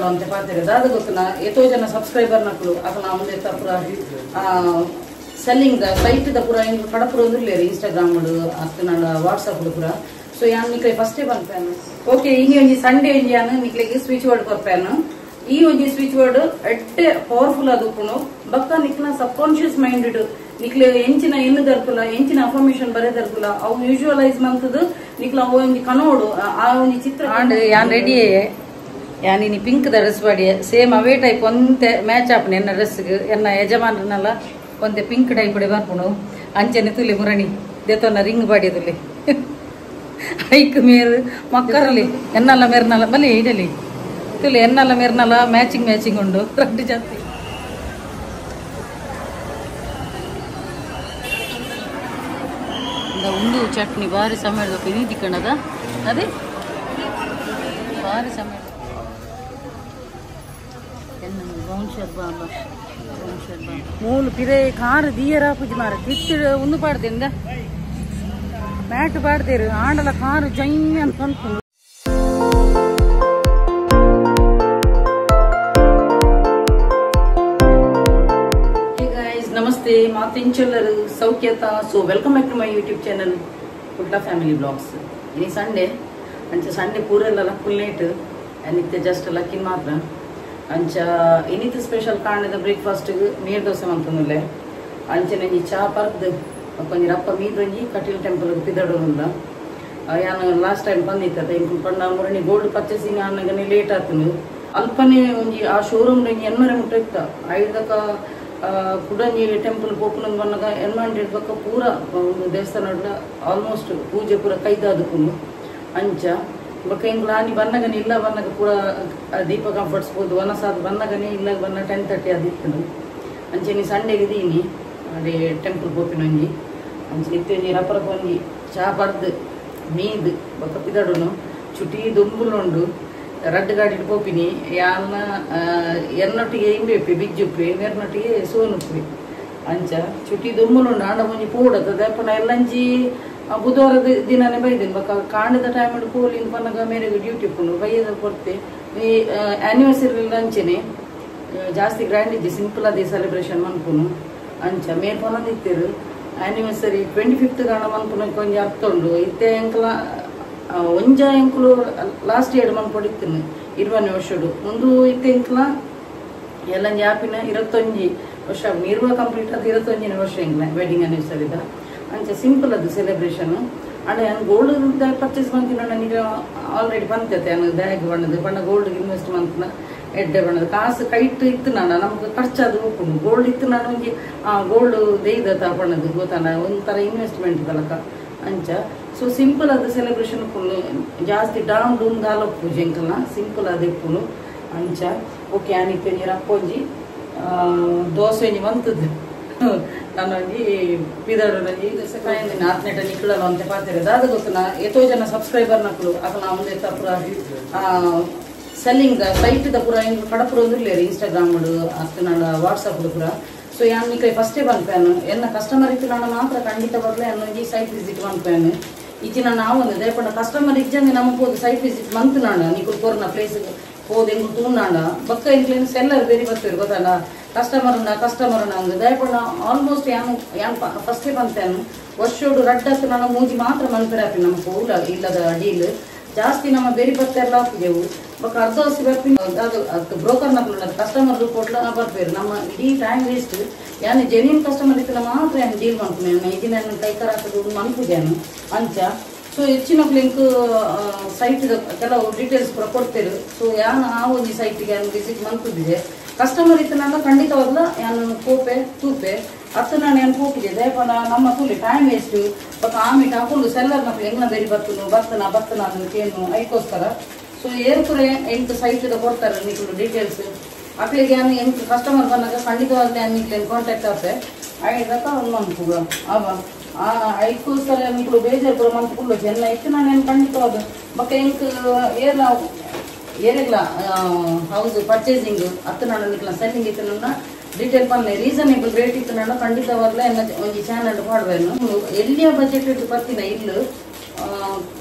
ಅಂತ ಪಾತೆರೆ ದಾದ ಗೊತ್ತನ ಏತೋ ಜನ ಸಬ್ಸ್ಕ್ರೈಬರ್ ನಕಲು ಅಕಲ ಮುಂದೆ ಪೂರ ಸೆಲ್ಲಿಂಗ್ the site the ಪೂರ ಇಂಗ್ ಕಡಪುರ ಒಂದಿರ್ಲೇರು ಇನ್ಸ್ಟಾಗ್ರಾಮ್ ಅತ್ತನಾಡ ವಾಟ್ಸಪ್ ಪೂರ. ಸೊ ಯಾನ್ ನಿಕ್ಲೆ ಫಸ್ಟೇ ಬಂದ್ಪೇನು. ಓಕೆ, ಇನಿ ಒಂಜಿ ಸಂಡೇ ಒಂಜಿ ಯಾನ್ ನಿಕ್ಲೆಗ್ ಸ್ವಿಚ್ ವರ್ಡ್ ಕೊರ್ಪೇನು. ಈ ಒಂಜಿ ಸ್ವಿಚ್ ವರ್ಡ್ ಎಟ್ಟೆ ಪವರ್ಫುಲ್ ಆದುಪ್ಪುನು ಬಕ್ಕ ನಿಕ್ಲ ಸಬ್ ಕಾನ್ಶಿಯಸ್ ಮೈಂಡ್ ನಿಕ್ಲೆ ಎಂಚಿನ ಎನ್ನು ದರ್ಪುಲ ಎಂಚಿನ ಅಫರ್ಮೇಷನ್ ಬರೆ ದರ್ಪುಲ ಅವು ವಿಜುವಲೈಸ್ ಮಂತದು ನಿಕ್ಲ ಅವು ಒಂಜಿ ಕನೋಡು ಆ ಒಂಜಿ ಚಿತ್ರ. ಆಂಡ್ ಯಾನ್ ರೆಡಿ ಯಾನ್ ಇನಿ ಪಿಂಕ್ the dress ಪಾಡಿಯೆ ಸೇಮ್ ಅವೇ ಟೈಪ್ ಒಂತೆ ಮ್ಯಾಚ್ ಆಪುಂಡು ಎನ್ನ ಡ್ರೆಸ್ಗೆ. ಎನ್ನ ಯಜಮಾನರನ್ನೆಲ್ಲ ಒಂತೆ ಪಿಂಕ್ ಟೈಪ್ ಬರ್ಪುಂಡು. ಅಂಚನೆ ತುಲಿ ಮುರಣಿ ದೇತೊನ್ನ ರಿಂಗ್ ಪಾಡಿಯ ತುಲಿ ಐಕ್ ಮೇರು ಮಕ್ಕರಲ್ಲಿ ಎನ್ನಲ್ಲ ಮೇರ್ನಲ್ಲ ಬಲಿ ಇಡಲಿ ತುಲಿ ಎನ್ನಲ್ಲ ಮೇರ್ನಲ್ಲ ಮ್ಯಾಚಿಂಗ್ ಮ್ಯಾಚಿಂಗ್ ಉಂಡು ರಡ್ಡು ಜಾತಿ. ಉಂದು ಚಟ್ನಿ ಬಾರಿ ಸಮಯದ ದಿಕ್ಕಣದ ಅದೇ ಬಾರಿ ಸಮಯ. ಮೂಲು ಪಿರೆ ಕಾರು ದೀಯರ ಪೂಜೆ ಮಾರ ತಿತ್ತು ಒಂದು ಪಾಡ್ದಿಂದ ಮ್ಯಾಟ್ ಪಾಡ್ದೇರು ಆಂಡಲ ಕಾರು ಜೈ ಅಂತ ಅನ್ಕೊಂಡು. Namaste ಮಾತಿಂಚಲ್ಲರು ಸೌಖ್ಯತಾ. So welcome back to my YouTube channel Kudla family blogs. ಇನಿ ಸಂಡೇ ಅಂಚ ಸಂಡೇ ಪೂರೆಲ್ಲ ಫುಲ್ ನೈಟ್ ನಿತ್ಯ ಜಸ್ಟ್ ಲಕ್ಕಿನ ಮಾತ್ರ. ಅಂಚ ಇನಿತ ಸ್ಪೆಷಲ್ ಕಾರಣದ ಬ್ರೇಕ್ಫಾಸ್ಟ್ ನೀರು ದೋಸೆ ಮಂತಂದುಲ್ಲೆ. ಅಂಚನೆ ಒಂಜಿ ಚಾ ಪರ್ದು ಒಂಜಿ ರಪ್ಪ ಮೀದೊಂಜಿ ಕಟೀಲ್ ಟೆಂಪಲ್ ಪಿದಡೋದುಲ್ಲ. ಯಾನ್ ಲಾಸ್ಟ್ ಟೈಮ್ ಬಂದಿತ್ತ ಇಂಕು ಪಂಡ ಮುರಣಿ ಗೋಲ್ಡ್ ಪರ್ಚೇಸಿಂಗ್ ಆನಗನೆ ಲೇಟ್ ಆತನು. ಅಲ್ಪನೆ ಒಂಜಿ ಆ ಶೋರೂಮ್ ಒಂಜಿ ಎನ್ಮರೆ ಮುಟ್ಟ ಇತ್ತ ಐದಕ ಕುಡಂಜಿ ಟೆಂಪಲ್ ಪೋಪುನಂದು ಬಂದಾಗ ಎನ್ಮಾಂಡ್ ಪಕ್ಕ ಪೂರ ಒಂದು ದೇವಸ್ಥಾನ ಆಲ್ಮೋಸ್ಟ್ ಪೂಜೆ ಪೂರ ಕೈದಾದಕ್ಕೂ. ಅಂಚ ಬೊಕ್ಕ ಇಂಗ್ಲ ಆನಿ ಬನ್ನಗನೆ ಇಲ್ಲ ಬನ್ನಗ ಪೂರ ದೀಪ ಕಂಫರ್ಟ್ಸ್ ಪೋದು ವನಸಾದ ಬನ್ನಗನೆ ಇಲ್ಲ ಬನ್ನ 10:30 ಅದಿತ್ತು. ಅಂಚೆ ನೀ ಸಂಡೆಗೆ ದೀನಿ ಅದೇ ಟೆಂಪಲ್ ಪೋಪಿನೊಂಜಿ. ಅಂಚೆ ಇತ್ತೆ ಒಂಜಿ ರಪ್ಪರಪ್ಪ ಒಂಜಿ ಚಾ ಪರ್ದು ಮೀದು ಬೊಕ್ಕ ಪಿದಡುನು ಚುಟಿ ದುಂಬುಲುಂಡು ರಡ್ಡು ಗಾಡಿ ಪೋಪಿನಿ. ಯಾನ ಎನ್ನೊಟ್ಟಿಗೆ ಇಂಬೆಪ್ಪಿ ಬಿಜ್ಜುಪ್ಪಿ ಮೇರ್ನೊಟ್ಟಿಗೆ ಸೋನುಪ್ಪಿ. ಅಂಚ ಚುಟಿ ದುಂಬುಲುಂಡು ಆಂಡ ಒಂಜಿ ಪೋಡದ ದೇಪನ ಎಲ್ಲಂಜಿ ಬುಧವಾರದ ದಿನನೇ ಬೈದೇನೆ. ಬೊಕ್ಕ ಕಾಂಡದ ಟೈಮ್ ಪೋಲಿಂದ ಪನ್ನಗ ಮೇರೆಗೆ ಡ್ಯೂಟಿ ಉಪ್ಪುಂಡು ಬೈಯದ ಕೊರ್ತೆ. ಈ ಆ್ಯನಿವರ್ಸರಿ ಅಂಚೆನೆ ಜಾಸ್ತಿ ಗ್ರ್ಯಾಂಡ್ ಇಜ್ಜಿ ಸಿಂಪಲ್ ಅದೇ ಸೆಲೆಬ್ರೇಷನ್ ಮನ್ಪುನು. ಅಂಚ ಮೇರ್ ಪನೊಂದಿತ್ತೇರು ಆ್ಯನಿವರ್ಸರಿ 25th ಕಾಣ ಮನ್ಪುನ ಒಂಜಿ ಅರ್ಥ ಉಂಡು. ಇತ್ತೆ ಎಂಕಲ ಒಂಜ ಎಂಕುಲು ಲಾಸ್ಟ್ ಇಯರ್ ಮನ್ಪೊಡಿತ್ತಿನ 20ನೇ ವರ್ಷಡು ಮುಂದು ಇತ್ತೆ ಎಂಕಲ ಎಲ್ಲಂಜಿ ಆಪಿನ 21 ವರ್ಷ ಇರುವ ಕಂಪ್ಲೀಟ್ ಅದು 21ನೇ ವರ್ಷ ಎಂಕಲ ವೆಡ್ಡಿಂಗ್ ಆ್ಯನಿವರ್ಸರಿದ. ಅಂಚ ಸಿಂಪಲ್ ಅದು ಸೆಲೆಬ್ರೇಷನ್. ಅಂಡ್ ನಾನು ಗೋಲ್ಡ್ ಪರ್ಚೇಸ್ ಮಂತಿನ ನನಗೆ ಆಲ್ರೆಡಿ ಬಂತೈತೆ. ನಾನು ಬ್ಯಾಗ್ ಬಣ್ಣದು ಬಣ್ಣ ಗೋಲ್ಡ್ ಇನ್ವೆಸ್ಟ್ ಮಂತಿನ ಎಡ್ಡೆ ಬಣ್ಣದ ಕಾಸು ಕೈಟ್ ಇತ್ತು ನಾನು ನಮ್ಗೆ ಖರ್ಚಾದ ಹೋಗ್ಕೊಂಡು ಗೋಲ್ಡ್ ಇತ್ತು ನಾನು ಒಂಜಿ ಆ ಗೋಲ್ಡ್ ದೇಯ್ದ ಬಣ್ಣದು ಗೊತ್ತಾನ ಒಂಥರ ಇನ್ವೆಸ್ಟ್ಮೆಂಟ್ ತಲಕ. ಅಂಚ ಸೊ ಸಿಂಪಲ್ ಅದು ಸೆಲೆಬ್ರೇಷನ್ ಉಪ್ಪುಂಡು ಜಾಸ್ತಿ ಡಾಮ್ ಡೂಮ್ ದಾಲ ಪೂಜೆ ಎಂಕಲ್ನ ಸಿಂಪಲ್ ಅದು ಇಪ್ಪುಂಡು. ಅಂಚ ಓಕೆ ಆನಿತ್ತೆ ಒಂಜಿ ರಪ್ಪೊಂಜಿ ದೋಸೆ ಒಂಜಿ ಮಂತದ್ದು ನಾನೊಂಜಿ ಪಿದಡೊಂಜಿ ಆತ್ನೆಟ ನಿಕ್ಕಳಲ್ಲ ಅಂತ ಪಾತೆರೆ ದಾದ ಗೊತ್ತನ ಏತೋ ಜನ ಸಬ್ಸ್ಕ್ರೈಬರ್ ನಕಲು ಅಕಲ ಮುಂದೆ ಪೂರ ಸೆಲ್ಲಿಂಗ್ the site the ಪೂರ ಇಂಗ್ ಕಡಪುರ ಒಂದಿರ್ಲೇರು ಇನ್ಸ್ಟಾಗ್ರಾಮ್ ಅತ್ತನಾಡ ವಾಟ್ಸಪ್ ಪೂರ. ಸೊ ಯಾನ್ ನಿಕ್ಲೆ ಫಸ್ಟೇ ಬಂದ್ಪೇನು ಎನ್ನ ಕಸ್ಟಮರ್ ಇತ್ತು ನಾನು ಮಾತ್ರ ಖಂಡಿತ ಬದಲೇ ಅನ್ನೊಂಜಿ ಸೈಟ್ ವಿಸಿಟ್ ಬಂದ್ಪೇನು. ಇಜ್ಜಿ ನಾನು ಆವೊಂದು ದಯಪಂಡ ಕಸ್ಟಮರ್ ಇಜ್ಜಂದೆ ನಮಗೆ ಹೋದು ಸೈಟ್ ವಿಸಿಟ್ ಮಂತ್ ನಾಡ ನಿಕುಲು ಕೊರ್ನ ಪ್ಲೇಸ್ ಹೋದ ಎಂಗು ತೂನಾಡ ಬಕ್ಕ ಎಂಕ್ಲೇನು ಸೆಲ್ಲರ್ ಬೇರೆ ಬರ್ತೀರಿ ಗೊತ್ತಲ್ಲ ಕಸ್ಟಮರ್ನ ಕಸ್ಟಮರ್ನ ಅಂದು ದಯಪಂಡ ಆಲ್ಮೋಸ್ಟ್ ಯಾನ್ ಯಾನ್ ಫಸ್ಟೇ ಬಂತೇನು ವರ್ಷೋಡು ರಡ್ಡತ್ತು ನನ್ನ ಮೂಜಿ ಮಾತ್ರ ಮನ್ಪೆರಾಪಿ ನಮಗೆ ಊಲ ಇಲ್ಲದ ಡೀಲ್ ಜಾಸ್ತಿ ನಮ್ಮ ಬೇರೆ ಬರ್ತಾರಲ್ಲ ಹಾಕಿದೆವು. ಬಕ್ಕ ಅರ್ಧ ವರ್ಷ ಬರ್ತೀನಿ ಅದು ಅದು ಬ್ರೋಕರ್ನ ಕಸ್ಟಮರ್ ಕೊಟ್ಲ ಬರ್ಬೇರು ನಮ್ಮ ಇಡೀ ಟೈಮ್ ವೇಸ್ಟ್. ಯಾನ್ ಜೆನ್ಯೂನ್ ಕಸ್ಟಮರ್ ಇತ್ತಲ್ಲ ಮಾತ್ರ ಯಾನ್ ಡೀಲ್ ಮಾಡ್ತೀನಿ ಇದ್ದೀನಿ ನಾನು ಕೈಕರ ಹಾಕೋದು ಮನ್ಪುಜಾನು. ಅಂಚ ಸೊ ಹೆಚ್ಚಿನ ಲಿಂಕ್ ಸೈಟ್ ಕೆಲವು ಡೀಟೇಲ್ಸ್ ಕೂಡ ಕೊಡ್ತೇರು. ಸೊ ಯಾನ್ ಆ ಒಂಜಿ ಸೈಟ್ಗೆ ಯಾನ್ ವಿಸಿಟ್ ಮನ್ಪುದಿದೆ ಕಸ್ಟಮರ್ ಇತ್ತು ನಾನು ಖಂಡಿತವಾಗ್ಲ ಯಾನ್ ಕೋಪೆ ತೂಪೆ ಅತ್ತು ನಾನು ಏನು ಹೋಗಿದ್ದೆ ದಯಪಂಡ ನಮ್ಮ ಕೂಲಿ ಟೈಮ್ ವೇಸ್ಟ್ ಬಟ್ ಆಮೇಲೆ ಹಾಕೊಂಡು ಸೆಲ್ಲರ್ ಮಕ್ಕಳು ಹೆಂಗ್ನ ಬೇರೆ ಬರ್ತನು ಬರ್ತನ ಬರ್ತನ ಅದನ್ನು ಐಕೋಸ್ಕರ. ಸೊ ಏರ್ಪುರ ಎಂಟು ಸೈಟ್ ಕೊಡ್ತಾರೆ ನಿಕ್ಲು ಡೀಟೇಲ್ಸ್ ಅಕ್ಲಿಗೆ ಯಾನ್ ಎಂಟು ಕಸ್ಟಮರ್ ಬಂದಾಗ ಖಂಡಿತವಾಗ್ಲೂ ಯಾನ್ ನಿಕ್ಲೇನು ಕಾಂಟ್ಯಾಕ್ಟ್ ಆಪೆ ಐದಕ್ಕ ಒಂದು ಮನ್ಪುಗ ಅವ ಆ ಐಕೋಸ್ಕರ ನಿಕ್ಲು ಬೇಜಾರು ಕೂಡ ಮನ್ಪುಳ್ಳು ಜನ ಇತ್ತು ನಾನು ಏನು ಖಂಡಿತವಾದ ಬಕ್ಕ ಎಂಕ್ ಏರ್ಲ ಏರಿಗ್ಲ ಹೌಸ್ ಪರ್ಚೇಸಿಂಗ್ ಅತ್ತು ನಾನು ನಿಕ್ಲ ಸೆಲ್ಲಿಂಗ್ ಇತ್ತು ನನ್ನ ಡೀಟೇಲ್ ಪನ್ನೆ ರೀಸನೇಬಲ್ ರೇಟ್ ಇತ್ತು ನಾನು ಖಂಡಿತವಾಗ್ಲೇ ಎನ್ನ ಒಂಜಿ ಚಾನಲ್ ಪಾಡ್ವೇನು. ಎಲ್ಲಿಯ ಬಜೆಟ್ ಇಟ್ಟು ಬರ್ತಿನ ಇಲ್ಲು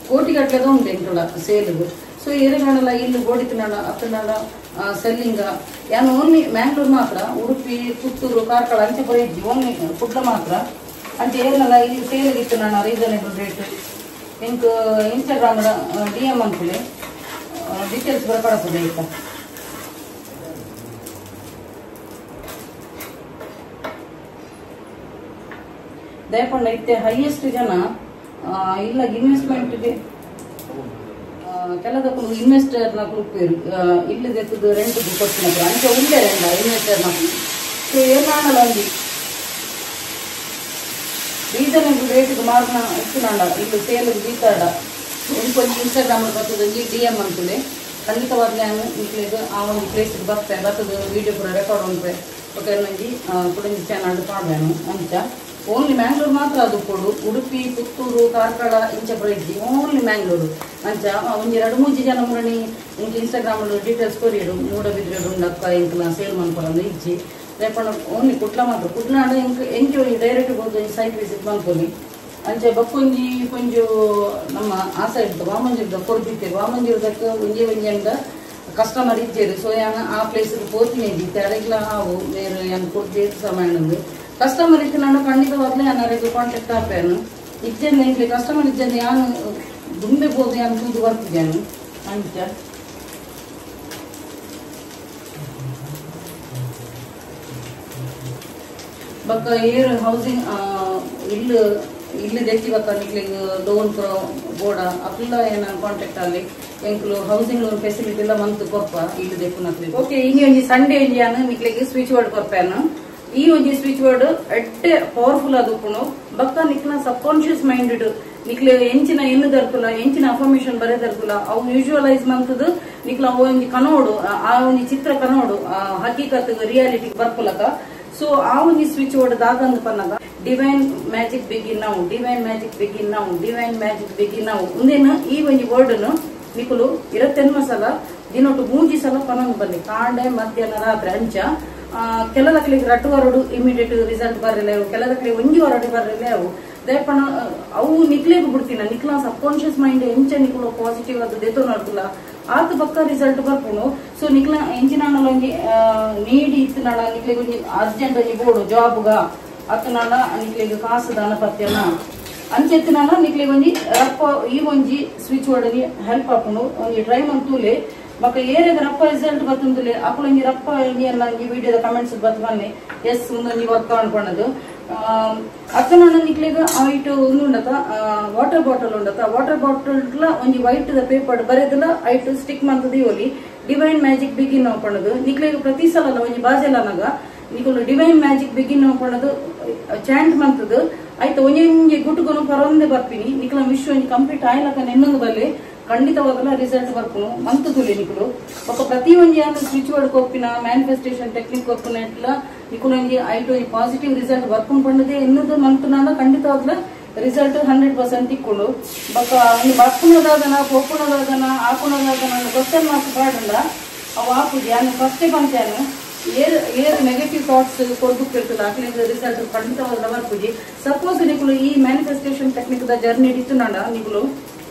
ಕೋಟಿಗಟ್ಟಲೆದ ಉಂಟು ಎಂಕಲ ಸೇಲ್ಗ್. ಸೊ ಏರೆಗಾಣಲ ಇಲ್ಲಿ ಬೋಡಿತಿನಾಡ ಅತ್ತನಾಡ ಸೆಲ್ಲಿಂಗ ಯಾನ್ ಓನ್ಲಿ ಮ್ಯಾಂಗ್ಳೂರ್ ಮಾತ್ರ ಉಡುಪಿ ಪುತ್ತೂರು ಕಾರ್ಕಳ ಅಂಚೆ ಬರೀ ಓನ್ಲಿ ಕುಡ್ಲ ಮಾತ್ರ ಅಂಚೆ ಏರ್ನಲ್ಲ ಇಲ್ಲಿ ಸೇಲ್ ಇತ್ತು ರೀಸನೇಬಲ್ ರೇಟ್ ಎಂಕ್ ಇನ್ಸ್ಟಾಗ್ರಾಮ್ ಡಿ ಎಂ ಅನ್ಕುಲೆ ಡೀಟೇಲ್ಸ್ ಬರ್ಕೊಡತ್ತದೆ ಆಯ್ತಾ. ದಯಪಂಡ ಇತ್ತೆ ಹೈಯೆಸ್ಟ್ ಜನ ಇಲ್ಲ ಇನ್ವೆಸ್ಟ್ಮೆಂಟ್ಗೆ ಕೆಲದಕ್ಕೂ ಇನ್ವೆಸ್ಟರ್ನ ಗ್ರೂಪ್ ಇಲ್ಲಿ ದೆತ್ತದು ರೆಂಟ್ ಕೊಡ್ತೀನಿ ಅಂಚೆ ಉಂಡೆ ರೆಂಡ ಇನ್ವೆಸ್ಟರ್ನ. ಸೊ ಏನಾಣಲ್ಲ ಒಂಜಿ ರೀಸನೇಬಲ್ ರೇಟ್ಗೆ ಮಾರ್ನ ಇತ್ತುನಾಂಡ ಇಲ್ಲಿ ಸೇಲ್ ಬೀತಾಡ ಇಂಕೊಂಜಿ ಇನ್ಸ್ಟಾಗ್ರಾಮ್ ಬರ್ತದೊಂಜಿ ಡಿ ಎಂ ಅಂತಲೇ ಖಂಡಿತವಾಗ್ಲೇ ನಾನು ನಿಕ್ಲೆಗ್ ಆ ಒಂದು ಪ್ಲೇಸ್ಗೆ ಬರ್ತೆ ಬರ್ತದ ವಿಡಿಯೋ ಪೂರ ರೆಕಾರ್ಡ್ ಉಂಟೆ ಓಕೆ ಒಂಜಿ ಕುಡೊಂಜಿ ಚಾನಲ್ ಪಾಡ್ಬೇನು ಅಂಚ. ಓನ್ಲಿ ಮ್ಯಾಂಗ್ಳೂರ್ ಮಾತ್ರ ಅದು ಕೊಡು ಉಡುಪಿ ಪುತ್ತೂರು ಕಾರ್ಕಳ ಇಂಚ ಬರೀ ಓನ್ಲಿ ಮ್ಯಾಂಗ್ಳೂರು ಅಂಚ ಒಂಜಿ ಎರಡು ಮೂಜಿ ಜನ ಮುರಣಿ ಇಂಕ ಇನ್ಸ್ಟಾಗ್ರಾಮ್ ಡೀಟೇಲ್ಸ್ ಕೊರಿಯಡು ಮೂಡಬಿದ್ರೆ ಉಂಡಕ್ಕ ಇಂಕಲ ಸೇಲ್ ಮನ್ಪೊಂದು ಇಜ್ಜಿ ರೇಪಣ್ಣ ಓನ್ಲಿ ಕುಡ್ಲ ಮಾತ್ರ ಕುಡ್ಲ ಎಂಕ್ ಎಂಚಿ ಒಂಜಿ ಡೈರೆಕ್ಟ್ ಹೋಗಿ ಸೈಟ್ ವಿಸಿಟ್ ಮನ್ಪೊಲಿ ಅಂಚೆ ಬಕ್ಕೊಂಜಿ ಕೊಂಜು ನಮ್ಮ ಆಸೆ ಇರ್ತದೆ ವಾಮಂಜೂರ್ದ ಕೊಡ್ದಿತ್ತೆ ವಾಮಂಜೂರ್ದಕ್ಕೆ ಒಂಜೇ ಒಂಜಿ ಅಂದ ಕಸ್ಟಮರ್ ಇಜ್ಜೇರು. ಸೊ ಯಾನ್ ಆ ಪ್ಲೇಸ್ಗೆ ಪೋತಿನಿ ಇದ್ದಿತ್ತೆ ಅರೆಗ್ಲ ಆವು ಬೇರೆ ಯಾನ್ ಕೊಡ್ದೇ ಸಮಯ ಕಸ್ಟಮರ್ ಇತ್ತು ನಾನು ಖಂಡಿತವಾಗ್ಲೇ ಯಾರು ಕಾಂಟ್ಯಾಕ್ಟ್ ಆಪೇನು ಇಜ್ಜೆಂದ ಇಂಕ್ಲೆ ಕಸ್ಟಮರ್ ಇಜ್ಜೆಂದ ಯಾನು ದುಂಬೆ ಬೋದು ಯಾನು ತೂದು ಬರ್ತಿದ್ದೇನು ಅಂಚ. ಬೊಕ್ಕ ಏರ್ ಹೌಸಿಂಗ್ ಇಲ್ಲು ಇಲ್ಲಿ ದೆತ್ತಿ ಬೊಕ್ಕ ನಿಕ್ಲೆಗ್ ಲೋನ್ ಬೋಡ ಅಕ್ಲ ಏನ ಕಾಂಟ್ಯಾಕ್ಟ್ ಅಲ್ಲಿ ಎಂಕ್ಲು ಹೌಸಿಂಗ್ ಲೋನ್ ಫೆಸಿಲಿಟಿ ಎಲ್ಲ ಮಂತ್ ಕೊರ್ಪ ಇಲ್ಲಿ ದೆಪ್ಪುನಕ್ಲೆ. ಓಕೆ ಇನಿ ಒಂಜಿ ಸಂಡೇ ಒಂಜಿ ಯಾನು ನಿಕ್ಲೆಗ್ ಸ್ವಿಚ್ ಬೋರ್ಡ್ ಕೊರ್ಪೇನು. ಈ ಒಂಜಿ ಸ್ವಿಚ್ ಬೋರ್ಡ್ ಎಟ್ಟೆ ಪವರ್ಫುಲ್ ಆದುಪ್ಪುಂಡು ಬೊಕ್ಕ ನಿಕ್ನ ಸಬ್ ಕಾನ್ಶಿಯಸ್ ಮೈಂಡ್ ನಿಕ್ಲೆ ಎಂಚಿನ ಎನ್ನು ದರ್ಕುಲ ಎಂಚಿನ ಅಫರ್ಮೇಷನ್ ಬರೆ ದರ್ಕುಲ ಅವು ವಿಜುವಲೈಸ್ ಮಂತದ್ದು ನಿಕ್ಲ ಅವು ಒಂಜಿ ಕನೋಡು ಆ ಒಂಜಿ ಚಿತ್ರ ಕನೋಡು ಹಕೀಕತ್ ರಿಯಾಲಿಟಿ ಬರ್ಪುಲಕ. ಸೊ ಆ ಒಂಜಿ ಸ್ವಿಚ್ ಬೋರ್ಡ್ ದಾದಂದು ಪನ್ನಗ divine magic begin now divine magic begin now divine magic begin now ಉಂದೇನು ಈ ಒಂಜಿ ವರ್ಡ್ ನಿಕುಲು 28 ಸಲ ದಿನೊಟ್ಟು 3 ಸಲ ಪನೊಂದು ಬನ್ನಿ ಕಾಂಡೆ ಮಧ್ಯಾಹ್ನ ರಾತ್ರಿ ಅಂಚ. ಕೆಲದಕ್ಲಿಗೆ ರಟ್ಟು ವರಡು ಇಮಿಡಿಯೇಟ್ ರಿಸಲ್ಟ್ ಬರಲಿಲ್ಲ ಅವು ಕೆಲದಕ್ಲಿಗೆ ಒಂಜಿ ವರಡು ಬರಲಿಲ್ಲ ಅವು ದಯಪಣ ಅವು ನಿಕ್ಲೇಗ್ ಬಿಡ್ತೀನ ನಿಕ್ಲ ಸಬ್ ಕಾನ್ಶಿಯಸ್ ಮೈಂಡ್ ಎಂಚ ನಿಕುಲು ಪಾಸಿಟಿವ್ ಅದು ದೆತೋ ನಡ್ಕುಲ ಆತ ಪಕ್ಕ ರಿಸಲ್ಟ್ ಬರ್ಪುಂಡು. ಸೊ ನಿಕ್ಲ ಎಂಚಿನಾಣಲ ಒಂಜಿ ನೀಡಿ ಇತ್ತುನಾಡ ನಿಕ್ಲೆಗ್ ಒಂಜಿ ಅರ್ಜೆಂಟ್ ಒಂಜಿ ಬೋಡು ಜಾಬ್ಗ ಅತ್ತನಾಡ ನಿಕ್ಲೆಗ್ ಕಾಸು ದಾನ ಪತ್ಯನ ಅಂಚೆತ್ತಿನಾಡ ನಿಕ್ಲೆಗ್ ಒಂಜಿ ರಪ್ಪ ಈ ಒಂಜಿ ಸ್ವಿಚ್ ಬೋರ್ಡ್ ಹೆಲ್ಪ್ ಆಪುಂಡು ಒಂಜಿ ಟ್ರೈ ಮಂತೂಲೆ ಬೊಕ್ಕ ಏರೆಗ್ ರಪ್ಪ ರಿಸಲ್ಟ್ ಬತ್ತುಂದುಲೆ ಅಕುಲು ಒಂಜಿ ರಪ್ಪ ಒಂಜಿ ಎಲ್ಲ ಒಂಜಿ ವಿಡಿಯೋದ ಕಮೆಂಟ್ಸ್ ಬತ್ತು ಬನ್ನಿ ಎಸ್ ಒಂದೊಂಜಿ ವರ್ಕ್ ಅನ್ಕೊಳದು. ಅತ್ತನಾಡ ನಿಕ್ಲೆಗ್ ಐಟ್ ಉಂದು ಉಂಡತ ವಾಟರ್ ಬಾಟಲ್ ಉಂಡತ ವಾಟರ್ ಬಾಟಲ್ ಒಂಜಿ ವೈಟ್ the paper ಬರೆದಲ ಐಟ್ ಸ್ಟಿಕ್ ಮಂತದ ಒಲಿ ಡಿವೈನ್ ಮ್ಯಾಜಿಕ್ ಬಿಗಿನ್ ಪಣದು ನಿಕ್ಲೆಗ್ ಪ್ರತಿ ಸಲ ಒಂಜಿ ಬಾಜೆಲನಾಗ ನಿಕುಲು ಡಿವೈನ್ ಮ್ಯಾಜಿಕ್ ಬಿಗಿನ್ ಪಣದು ಚಾಂಟ್ ಮಂತದ ಆಯ್ತು ಒಂಜೊಂಜಿ ಗುಟುಗುನು ಪರೊಂದೆ ಬರ್ಪಿನಿ ನಿಕ್ಲ ವಿಶ್ವ ಒಂಜಿ ಕಂಪ್ಲೀಟ್ ಆಯ್ಲಕ ನೆನ್ನೊಂದು ಬಲ್ಲೆ ಖಂಡಿತವಾಗಲ ರಿಸಲ್ಟ್ ಬರ್ಪುನು ಮಂತು ತುಲೆ ನಿಕುಲು. ಬೊಕ್ಕ ಪ್ರತಿ ಒಂಜಿ ಯಾನ್ ಸ್ವಿಚ್ ವರ್ಡ್ ಕೊರ್ಪಿನ ಮ್ಯಾನಿಫೆಸ್ಟೇಷನ್ ಟೆಕ್ನಿಕ್ ಕೊರ್ಪಿನ ಇಟ್ಲ ನಿಕುಲು ಒಂಜಿ ಐಟ್ ಒಂಜಿ ಪಾಸಿಟಿವ್ ರಿಸಲ್ಟ್ ಬರ್ಪುನು ಪಂಡದೆ ಎನ್ನದು ಮಂತುನಾಡ ಖಂಡಿತವಾಗ್ಲ ರಿಸಲ್ಟ್ 100% ತಿಕ್ಕೊಂಡು. ಬೊಕ್ಕ ಒಂದು ಬರ್ಪುನದಾದನ ಪೋಪುನದಾದನ ಆಪುನದಾದನ ಕ್ವಶನ್ ಮಾರ್ಕ್ ಪಾಡಂಡ ಅವು ಆಪುಜಿ ಯಾನ್ ಫಸ್ಟೇ ಪಂಚಾನು ಏರ್ ಏರ್ ನೆಗೆಟಿವ್ ಥಾಟ್ಸ್ ಕೊರ್ದು ಇರ್ತದೆ ಅಕ್ಲಿಂದ ರಿಸಲ್ಟ್ ಖಂಡಿತವಾಗ್ಲ ಬರ್ಪುಜಿ. ಸಪೋಸ್ ನಿಕುಲು ಈ ಮ್ಯಾನಿಫೆಸ್ಟೇಷನ್ ಟೆಕ್ನಿಕ್ the journey ಇತ್ತುನಾಡ ನಿಕುಲು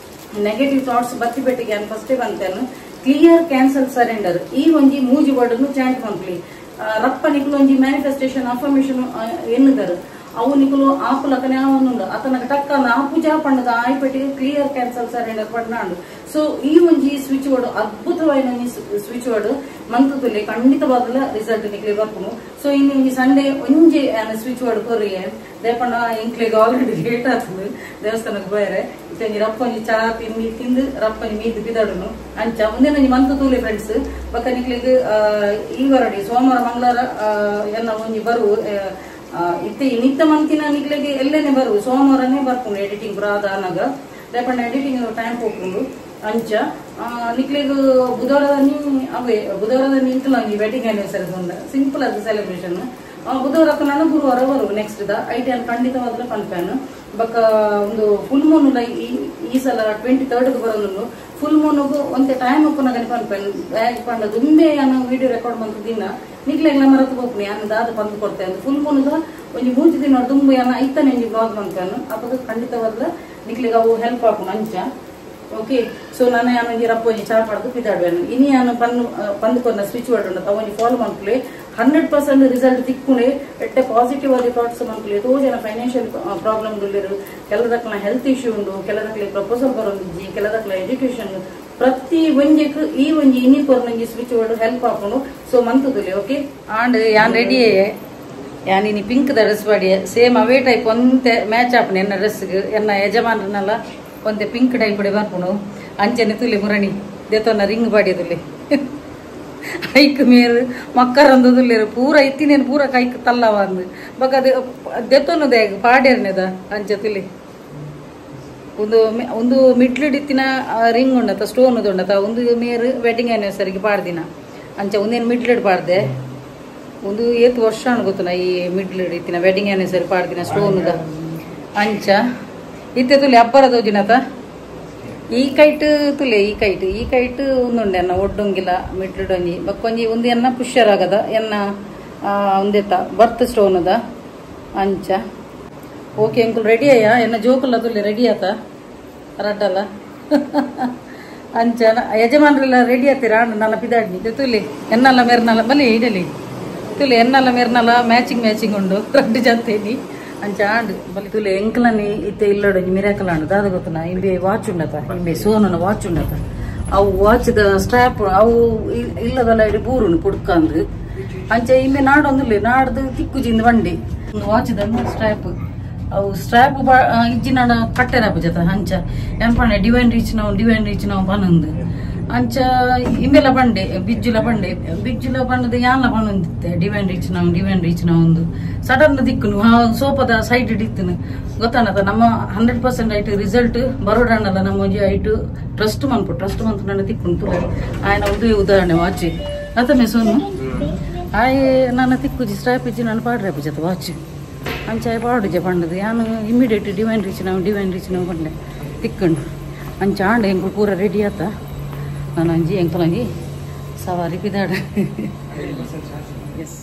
ನೆಗೆಟಿವ್ ಥಾಟ್ಸ್ ಬತ್ತಿ ಪೆಟ್ಟಿಗೆ ಯಾನ್ ಫಸ್ಟೇ ಬಂತೇನು ಕ್ಲಿಯರ್ ಕ್ಯಾನ್ಸಲ್ ಸರೆಂಡರ್ ಈ ಒಂಜಿ ಮೂಜಿ ವರ್ಡ್ ಚಾಂಟ್ ಮಂತ್ಲಿ ರಪ್ಪ ನಿಕುಲು ಒಂಜಿ ಮ್ಯಾನಿಫೆಸ್ಟೇಷನ್ ಅಫರ್ಮೇಷನ್ ಎನ್ನುದರು ಅವು ನಿಕುಲು ಆಪುಲಕನೆ ಆವೊಂದುಂಡು ಅತನಗ ಟಕ್ಕನ ಆಪುಜಾ ಪಂಡದ ಆಯ್ಪೆಟ್ಟಿಗೆ ಕ್ಲಿಯರ್ ಕ್ಯಾನ್ಸಲ್ ಸರೆಂಡರ್ ಪಂಡಾಂಡು. ಸೊ ಈ ಒಂಜಿ ಸ್ವಿಚ್ ಬೋರ್ಡ್ ಅದ್ಭುತವಾಯಿನ ಸ್ವಿಚ್ ಬೋರ್ಡ್ ಮಂತುಲೆ ಖಂಡಿತವಾಗ್ಲ ರಿಸಲ್ಟ್ ನಿಕ್ಲೆ ಬರ್ಪುಂಡು. ಸೊ ಇನ್ನು ಒಂಜಿ ಸಂಡೇ ಒಂಜಿ ಸ್ವಿಚ್ ಬೋರ್ಡ್ ಕೊರಿಯೆ ದಯಪಂಡ ಎಂಕ್ಲೆಗ್ ಆಲ್ರೆಡಿ ಲೇಟ್ ಆಗ್ತದೆ ದೇವಸ್ಥಾನಕ್ಕೆ ಪೋಯರೆ ಇತ್ತೆ ಒಂಜಿ ರಪ್ಪ ಒಂಜಿ ಚಾ ತಿಂದು ತಿಂದು ರಪ್ಪ ಒಂಜಿ ಮೀದ್ ಬಿದಡುನು ಅಂಚ ಒಂದೇನ ಒಂಜಿ ಮಂತು ತೂಲೆ ಫ್ರೆಂಡ್ಸ್. ಬೊಕ್ಕ ನಿಕ್ಲೆಗ್ ಈ ವರಡಿ ಸೋಮವಾರ ಮಂಗಳವಾರ ಎಲ್ಲ ಒಂಜಿ ಬರು ಇತ್ತೆ ನಿತ್ತ ಮಂತಿನ ನಿಕ್ಲೆಗ್ ಎಲ್ಲೇನೆ ಬರು ಸೋಮವಾರನೇ ಬರ್ಪುಂಡು ಎಡಿಟಿಂಗ್ ಪೂರ ಆದಾಗ ದಯಪಂಡ ಎಡಿಟಿಂಗ್ ಟೈಮ್ ಪೋಪುಂಡು ಅಂಚ. ನಿಕ್ಲೆಗ್ ಬುಧವಾರದಲ್ಲಿ ಅವೇ ಬುಧವಾರದಲ್ಲಿ ಇಂಕಲ ಒಂಜಿ ವೆಡ್ಡಿಂಗ್ ಆನಿವರ್ಸರಿ ಉಂಡು ಸಿಂಪಲ್ ಅದು ಸೆಲೆಬ್ರೇಷನ್ ಬುಧವಾರ ನಾನು ಗುರುವಾರ ಬರು ನೆಕ್ಸ್ಟ್ the IT ಅಲ್ಲಿ ಖಂಡಿತವಾಗ್ಲೂ ಪನ್ಪೇನು. ಬೊಕ್ಕ ಒಂದು ಫುಲ್ ಮೂನ್ ಈ ಸಲ 23rd ಬರೋದು ಫುಲ್ ಮೂನ್ಗು ಒಂತೆ ಟೈಮ್ ಉಪ್ಪುನಗನೆ ಪನ್ಪೇನು ಪಂಡ ದುಂಬೆ ಯಾನು ವಿಡಿಯೋ ರೆಕಾರ್ಡ್ ಮಂತು ದಿನ ನಿಕ್ಲೆಗ್ಲ ಮರತ್ ಪೋಪುನಿ ಯಾನು ದಾದ ಪಂದು ಕೊಡ್ತೇನೆ ಫುಲ್ ಮೂನ್ಗ ಒಂಜಿ ಮೂಜಿ ದಿನ ದುಂಬು ಯಾನ ಐತನೆ ಒಂಜಿ ಬ್ಲಾಗ್ ಮನ್ಪೇನು ಅಪಗ ಖಂಡಿತವಾಗ್ಲ ನಿಕ್ಲೆಗ್ ಅವು ಹೆಲ್ಪ್ ಆಪುಂಡು ಅಂಚ. ಓಕೆ ಸೊ ನಾನು ಯಾನೊಂಜಿ ರಪ್ಪೊಂಜಿ ಚಾ ಪಡ್ದು ಪಿದಾಡ್ವೇನು ಇನಿ ಯಾನು ಪಂದು ಕೊರ್ನ ಸ್ವಿಚ್ ವರ್ಡ್ ಉಂಡು ಅವು ಒಂಜಿ ಫಾಲೋ ಮನ್ಪುಲೆ 100% ರಿಸಲ್ಟ್ ತಿಕ್ಕುಂಡೆ ಎಟ್ಟೆ ಪಾಸಿಟಿವ್ ಆದಿ ಥಾಟ್ಸ್ ಮನ್ಪುಲೆ ತೋ ಜನ ಫೈನಾನ್ಷಿಯಲ್ ಪ್ರಾಬ್ಲಮ್ ಉಲ್ಲೆರು ಕೆಲದಕ್ಲ ಹೆಲ್ತ್ ಇಶ್ಯೂ ಉಂಡು ಕೆಲದಕ್ಲೆ ಪ್ರಪೋಸಲ್ ಬರೊಂದಿಜ್ಜಿ ಕೆಲದಕ್ಲ ಎಜುಕೇಶನ್ ಪ್ರತಿ ಒಂಜೆಕ್ ಈ ಒಂಜಿ ಇನಿ ಕೊರ್ನೊಂಜಿ ಸ್ವಿಚ್ ವರ್ಡ್ ಹೆಲ್ಪ್ ಆಪುಂಡು ಸೊ ಮಂತುದುಲೆ ಓಕೆ ಆಂಡ್ ಯಾನ್ ರೆಡಿ ಯಾನ್ ಇನಿ ಪಿಂಕ್ the dress ಪಾಡಿಯೆ ಸೇಮ್ ಅವೇ ಟೈಪ್ ಒಂತೆ ಮ್ಯಾಚ್ ಆಪುಂಡು ಎನ್ನ ಡ್ರೆಸ್ಗ್ ಎನ್ನ ಯಜಮಾನರನ್ನೆಲ್ಲ ಒಂತೆ ಪಿಂಕ್ ಟೈಪ್ ಬರ್ಪುಂಡು ಅಂಚನೆ ತುಲೆ ಮುರಣಿ ದೇತೊನ್ನ ರಿಂಗ್ ಪಾಡಿಯದುಲೆ ಐಕ್ ಮೇರು ಮಕ್ಕರಂದುಲ್ಲೇರು ಪೂರ ಇತ್ತಿನೇನು ಪೂರ ಕೈಕ್ ತಲ್ಲವ ಅಂದು ಬೊಕ ಅದು ದೆತ್ತೊನ್ನದ ಪಾಡ್ಯರ್ನೆದ ಅಂಚ ತುಲೆ ಒಂದು ಒಂದು ಮಿಡ್ಲ್ ಇತ್ತಿನ ರಿಂಗ್ ಉಂಡತ ಸ್ಟೋನ್ ಉಂಡತ ಒಂದು ಮೇರು ವೆಡ್ಡಿಂಗ್ ಆನಿವರ್ಸರಿಗೆ ಪಾಡ್ದಿನ ಅಂಚ ಒಂದೇನು ಮಿಡ್ಲ್ ಪಾಡ್ದೆ ಒಂದು ಏತ್ ವರ್ಷ ಅನ್ಗೊತ್ತುನ ಈ ಮಿಡ್ಲ್ ಇತ್ತಿನ ವೆಡ್ಡಿಂಗ್ ಆನಿವರ್ಸರಿ ಪಾಡ್ದಿನ ಸ್ಟೋನ್ ಅಂಚ ಇತ್ತೆ ತುಲೆ ಅಬ್ಬರ ತೋಜಿನತ ಈ ಕೈಟ್ ತುಲೆ ಈ ಕೈಟ್ ಒಂದುಂಡೆ ಎನ್ನ ಒಡ್ಡೊಂಗಿಲ ಮಿಡ್ಲುಡೊಂಜಿ ಬೊಕ್ಕೊಂಜಿ ಒಂದು ಎನ್ನ ಪುಷ್ಯರಾಗದ ಎನ್ನ ಒಂದೆತ್ತ ಬರ್ತ್ ಸ್ಟೋನ್ the ಅಂಚ ಓಕೆ ಅಂಕುಲ್ ರೆಡಿ ಅಯ್ಯ ಎನ್ನ ಜೋಕುಲ್ಲ ತುಲೆ ರೆಡಿ ಆತ ರಡ್ಡಲ್ಲ ಅಂಚ ಯಜಮಾನ್ರೆಲ್ಲ ರೆಡಿ ಆತೀರಾ ನನ್ನ ಪಿದಾಡ್ನಿ ತುಲೆ ಎನ್ನಲ್ಲ ಮೇರ್ನಲ್ಲ ಬಲಿ ಇಡಲಿ ತುಲೆ ಎನ್ನಲ್ಲ ಮೇರ್ನಲ್ಲ ಮ್ಯಾಚಿಂಗ್ ಮ್ಯಾಚಿಂಗ್ ಉಂಡು ರಡ್ಡು ಜಂತೇನಿ ಅಂಚ ಆಂಡ್ ಬಲಿ ತುಲೆ ಎಂಕ್ಲನಿ ಇತ್ತೆ ಇಲ್ಲಡೊಂಜಿ ಮಿರಾಕಲ್ ಆಂಡ್ ದಾದ ಗೊತ್ತುನ ಇಂಬೆ ವಾಚ್ ಉಂಡತ ಇಂಬೆ ಸೋನನ ವಾಚ್ ಉಂಡತ ಅವು ವಾಚ್ದ ಸ್ಟ್ರಾಪ್ ಅವು ಇಲ್ಲದಲ್ಲ ಇಡಿ ಬೂರುನು ಪುಡ್ಕಂದು ಅಂಚ ಇಂಬೆ ನಾಡೊಂದುಲ್ಲೆ ನಾಡ್ದು ತಿಕ್ಕುಜಿಂದ ಬಂಡಿ ಒಂದು ವಾಚ್ದ ಸ್ಟ್ರಾಪ್ ಅವು ಸ್ಟ್ರಾಪ್ ಇಜ್ಜಿ ನಾಡ ಕಟ್ಟೆರಾಪು ಜತ ಅಂಚ ಎಂಪಂಡೆ ಡಿವೈನ್ ರೀಚ್ ನಾವು ಪನಂದು ಅಂಚ ಇಂಬೆಲ ಬಂಡೆ ಬಿಜ್ಜುಲ ಬಂಡೆ ಬಿಜ್ಜುಲ ಬಂಡದ ಯಾನ್ಲ ಪನೊಂದಿತ್ತೆ ಡಿವೈನ್ ರೀಚ್ ನಾವು ಒಂದು ಸಡನ್ ದಿಕ್ಕುನು ಸೋಪದ ಸೈಡ್ ಇತ್ತಿನ ಗೊತ್ತಾನತ ನಮ್ಮ 100% ಐಟ್ ರಿಸಲ್ಟ್ ಬರೋಡಣ್ಣಲ್ಲ ನಮ್ಮ ಒಂಜಿ ಐಟ್ ಟ್ರಸ್ಟ್ ಮನ್ಪು ನನ್ನ ತಿಕ್ಕುನು ತುಲೆ ಆಯನ ಉದೇ ಉದಾಹರಣೆ ವಾಚ್ ಅತಮೆ ಸೋನು ಆಯ್ ನನ್ನ ತಿಕ್ಕುಜಿ ಸ್ಟ್ರಾಪ್ ಇಜ್ಜಿ ನಾನು ಪಾಡ್ರಾಪು ಜತ ವಾಚ್ ಅಂಚ ಪಾಡುಜೆ ಪಂಡದು ಯಾನು ಇಮ್ಮಿಡಿಯೇಟ್ ಡಿವೈನ್ ರೀಚ್ ನಾವು ಪಂಡೆ ತಿಕ್ಕಂಡು ಅಂಚ ಆಂಡ ಎಂಕುಲು ಪೂರ ರೆಡಿ ಆತ ನಾನು ಅಂಜಿ ಎಂಕುಲಂಜಿ ಸವಾರಿ ಪಿದಾಡ ಎಸ್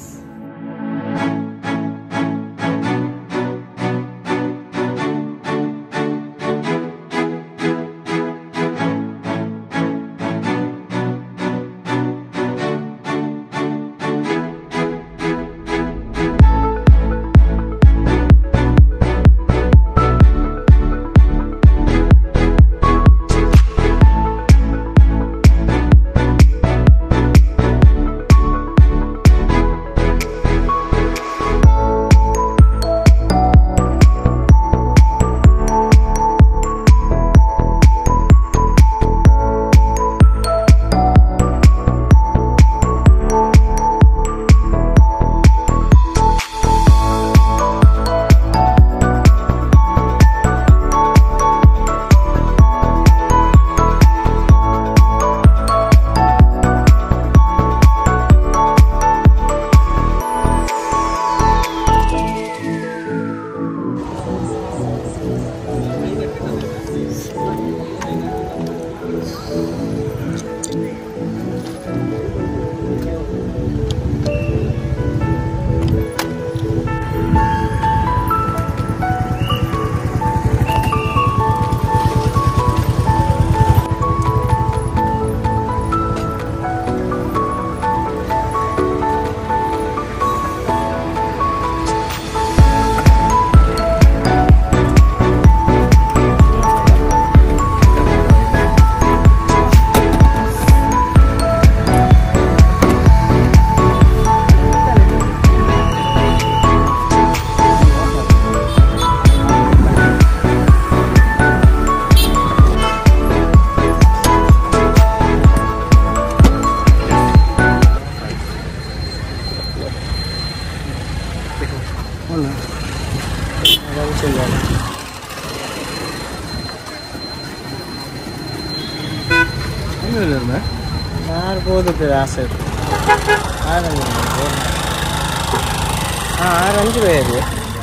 ಆರು പേര്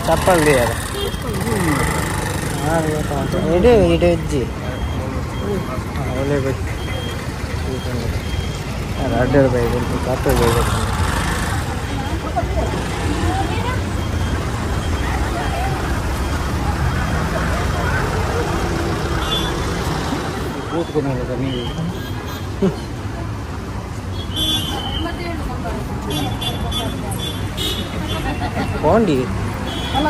ചപ്പള്ളി ഇട് ഇടಜ್ಜಿ ಅಡ್ಡ ಬೈ ಕಪ್ಪು ಬೈ. ಕೋಂಡಿ ಅಲ್ಲ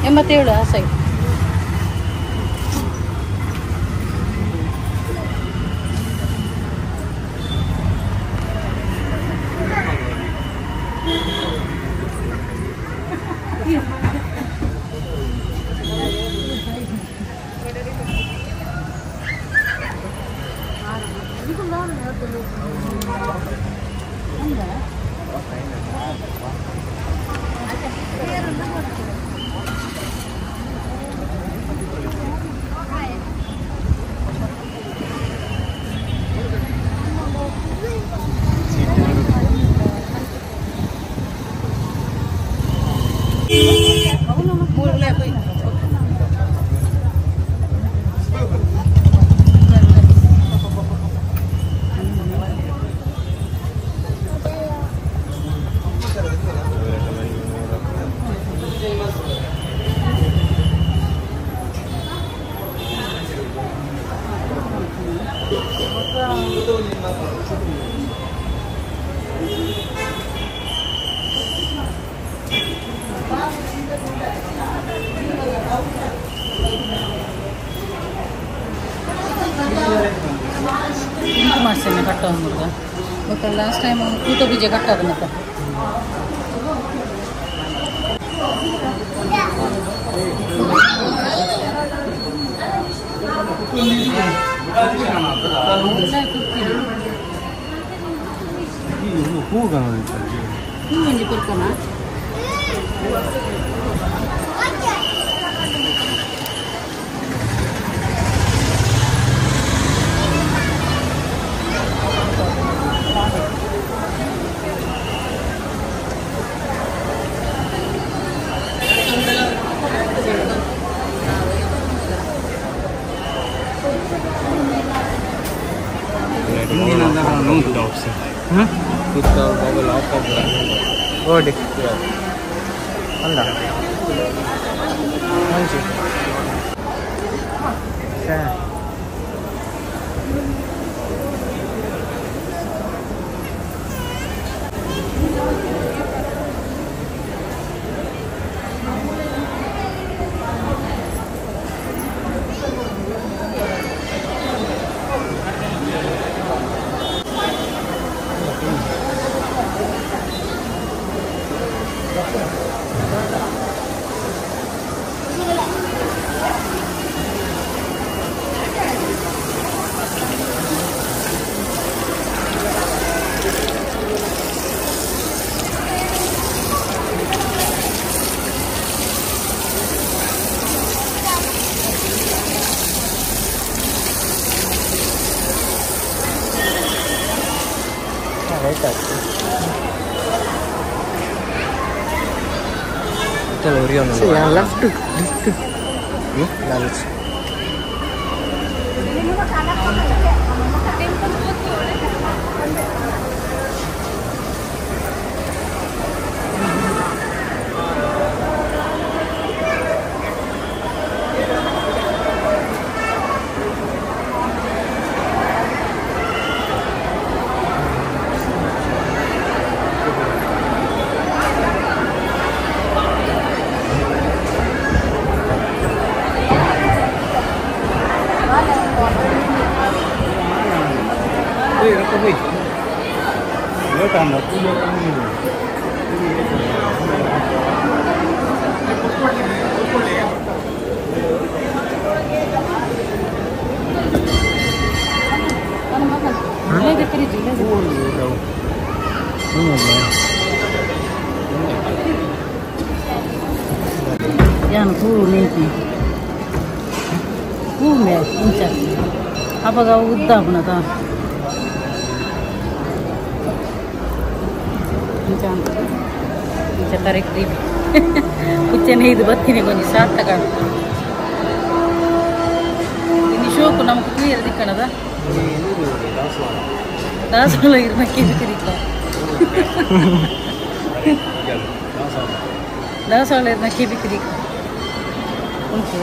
87 ಆ ಸೈಡ್. ಮಾಡ್ಸೇನೆ ಕಟ್ಟೋ ಮುರ್ಗ ಮತ್ತೆ ಲಾಸ್ಟ್ ಟೈಮ್ ಕೂತ ಬೀಜ ಕಟ್ಟೋದು ಮತ್ತೆ ಹೂ ಒಂಜಿ ಕೊರ್ಕೊನ ಓಡಿ ಅಲ್ಲ ಮಂಚಿ left left lunch ಯಾನು ಹೂ ನಿಂತಿ ಹೂ ಮೇ ಇಂಚ ಅವಾಗ ಉದ್ದ ಆಗುಣದ ಇಂಚ ಇಂಚ ಕರೆಕ್ಟ್ ಕುಚ್ಚನೆ ಇದು ಬತ್ತೀನಿ ಕೊಂಚ ಸಾರ್ಥಕ ಇನ್ನು ಶೋಕು ನಮಗೆ ಕ್ಲಿಯರ್ ದಿಕ್ಕಣದ ದಾಸವಾಳ ಇರ್ಬೇಕು ಇದು ಕರೀತ. ದಾಸವಾಳ ಇರ್ನ ಕೆಬಿಕ್ ದಿಕ್ಕ ಉಂಟು